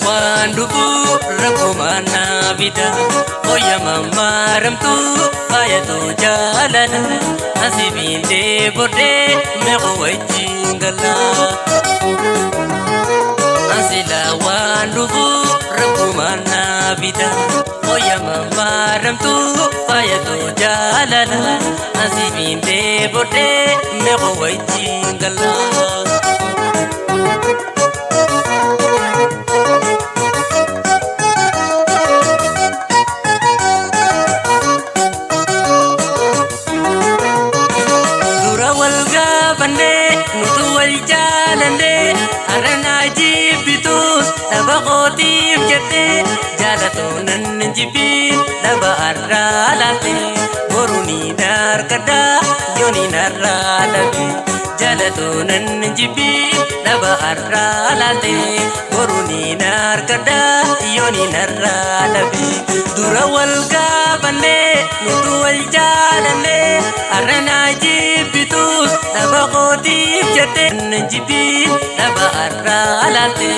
waan dhufu rakkuma naa fida. Hoyyama maaramtu faayatu jaalala. Asi biindee bordee meeqa wajjin gala. Asila waan dhufu rakkuma naa fida. Hoyyama maaramtu faayatu jaalala. Asi biindee bordee meeqa wajjin gala. Dura wal gaafannee nutu wal jaalannee har'a naa jibbitus dhaba kootiif jettee jaalatoo nan jibbiin dhaba har'aa laalte boru ni narkadhaa yoo ni narraa dhabe jaalatoo nan jibbiin dhaba har'aa laalte boru ni narkadhaa yoo ni narraa dhabe dura wal gaafannee nutu wal jaalannee har'a naa jibbitus dhaba kootiif jettee nan jibbiin dhaba har'aa laalte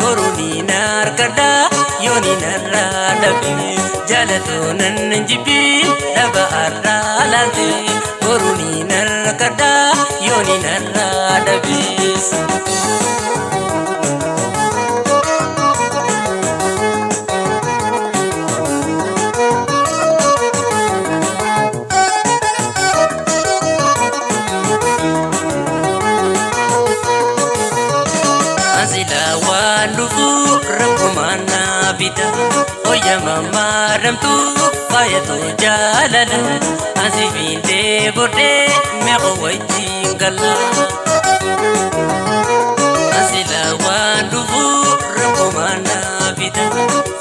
boru ni narkadhaa yoo ni narraa dhabe jaalatoo nan jibbiin dhaba har'aa laalte boru ni narkadhaa yoo ni narraa dhabe. Asila waan dhufu rakkuma naa fida. Hoyyama maaramtu faayatu jaalala. Asi biindee bordee meeqa wajjin gala. Asila waan dhufu rakkuma naa fida.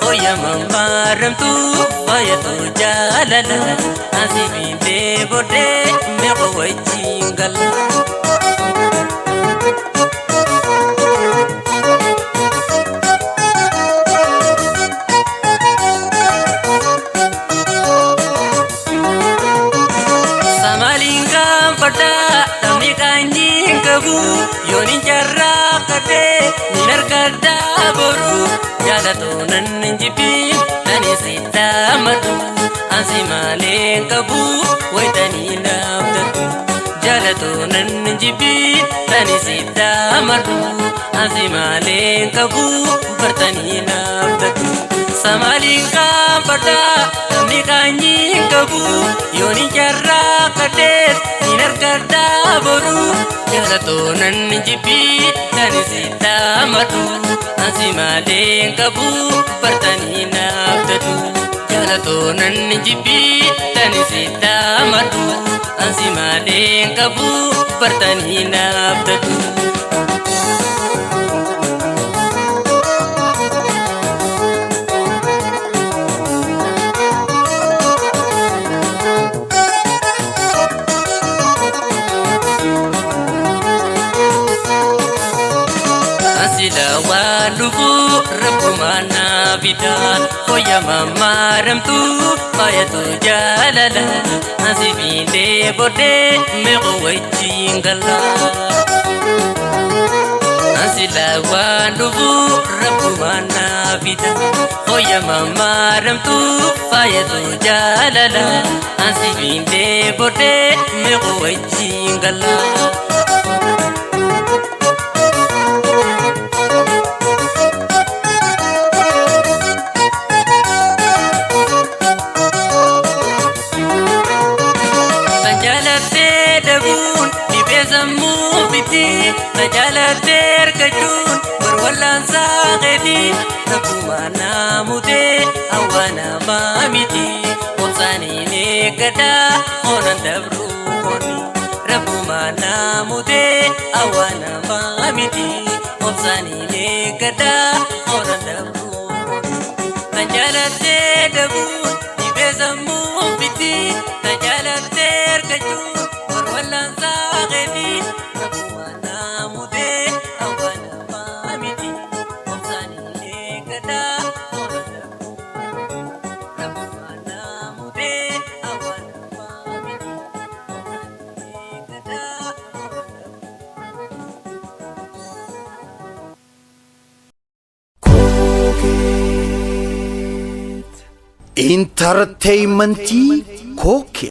Hoyyama maaramtu faayatu jaalala. Asi biindee bordee meeqa wajjin gala. Samaliin gaanfadhaa dhabni qaanyii hin qabu yoon hin carraaqadhee ni narkadhaa boru jaalatoo nan hin jibbiin ani sitti amadhu ansi malee hin qabu wayitanii naaf ta'u jaalatoo nan hin jibbiin ani sitti amadhu ansi malee hin qabu bartanii naaf ta'u. Samaliin gaanfadhaa dhabni qaanyii hin qabu yoon hin carraaqadhees ni narkadhaa boru jaalatoo nan hin jibbiin ani sitti amadhu ansi malee hin qabu bartanii naaf ta'u jaalatoo nan hin jibbiin ani sitti amadhu ansi malee hin qabu bartanii naaf ta'u. Asila waan dhufu rakkuma naa fida. Hoyyama maaramtu faayatu jaalala. Asi biindee bordee meeqa wajjin gala. Asila waan dhufu rakkuma naa fida. Hoyyama maaramtu faayatu jaalala. Asi biindee bordee meeqa wajjin gala. Kan jaalattee dhabuun dhibee sammuu miti. Kan jaalattee argachuun barwallaan keeti. Rakkuma naa mutee hawaa namaa miti. Obsaaniin eeggadhaa oolan dabruu kooni. Rakkuma naa mutee hawaa namaa miti. Obsaaniin eeggadhaa oolan dabruu kooni. Kan jaalattee dhabuun dhibee sammuu miti. Kan jaalattee argachuun barwallaan keeti. Rakkuma naa mutee hawaa namaa miti. Obsaaniin eeggadhaa oolan dabruu kooni. Rakkuma naa mutee hawaa namaa miti. Obsaaniin eeggadhaa oolan dabruu kooni. Intarteeymentii Kookee.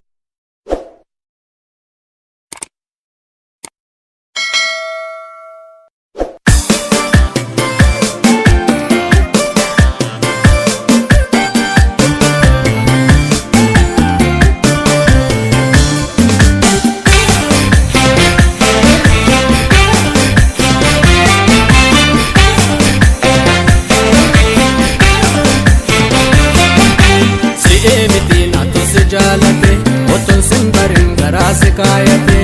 Si'ee miti naatu si jaalate, otoon sin barin garaa si kaayate.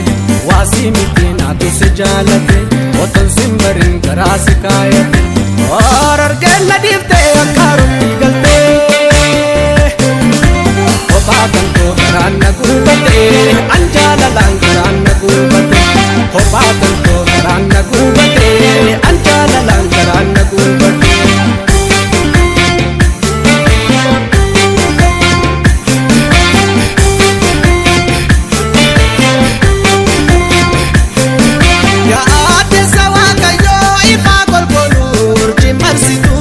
Waasii miti naatu si jaalate, otoon sin barin garaa si kaayate. Harargeen na dhiiftee akkaarutti galtee. Kophaa kan koo garaan na guubate, an jaalalaan garaan na guubate. Kophaa kan koo garaan na guubate, an jaalalaan garaan na guubate. Yaaddeessa Waaqayyoo ifaa golgoluu urjii marsitu.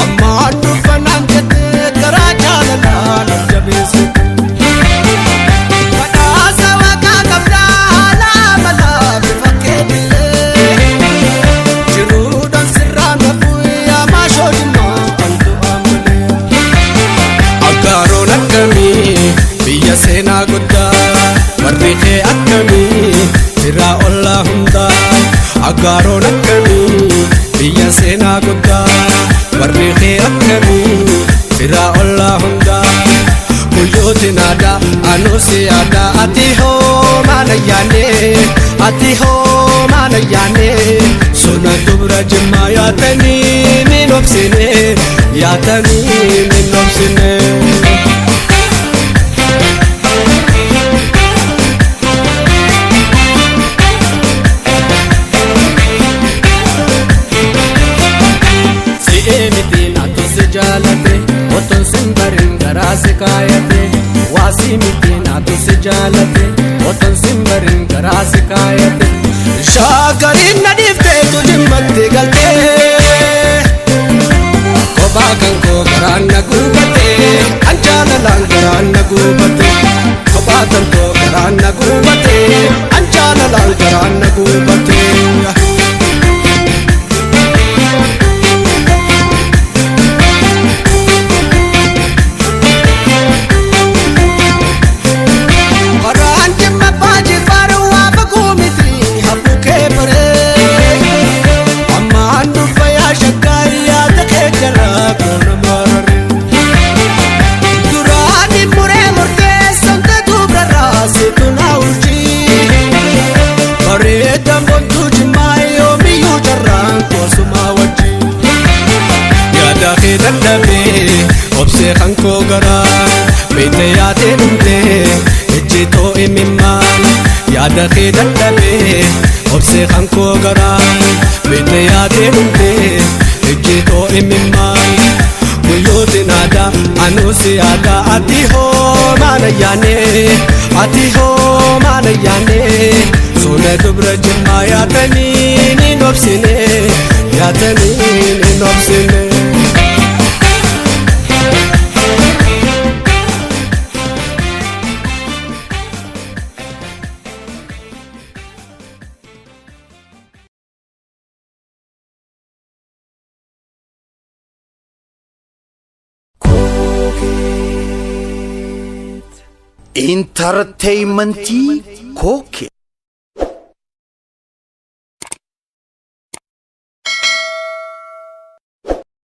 Ammaan dhuffanaan jettee karaa jaalalaa nu jabeessitu. Badhaasa Waaqaa qabdaa haala amalaa bifa keetillee. Jiruudhaan sirraa nafu yaa maashoo dhimmaa antu amalee. Aggaaroon akkamii biyya seenaa guddaa, warri kee akkamii firaa ollaa hundaa. Aggaaroon akkamii biyya seenaa guddaa, warri kee akkamii firaa ollaa hundaa. Guyyootiin aadaa anuusi aadaa, ati hoo maana yaane, ati hoo maana yaane. Sona dubra Jimmaa yaatanii min obsine, yaatanii min obsine. Si'ee miti naatu si jaalate, otoon sin barin garaa si kaayate. Waasii miti naatu si jaalate, otoon sin barin garaa si kaayate. Shaakariin na dhiifteetu jimmatti galtee. Kophaa kan koo garaan na guubate, an jaalalaan garaan na guubate. Kophaa kan koo garaan na guubate, an jaalalaan garaan na guubate. Karaan Jimma Baajii waa fagoo miti hafuu kee baree. Ammaan dhufa yaa shakkaa yaada kee jalaa goona marare. Duraan muree murteessan dubrarraa situ na urjii. Bareedaan boontuu Jimmaa yoomiyyuu carraan koosumaa wajjin. Yaada kee dadhabee obsee kan koo garaa beekte yaadee dhumtee ejjitoo imimmaan. Yaada kee dadhabee obsee kan koo garaa beekte yaadee dhumtee ejjitoo imimmaan. Guyyootiin aadaa anuusi aadaa, ati hoo maana yaane, ati hoo maana yaane. Sona dubra Jimmaa yaatanii ni obsine, yaatanii ni obsine. Intarteeymentii Kookee.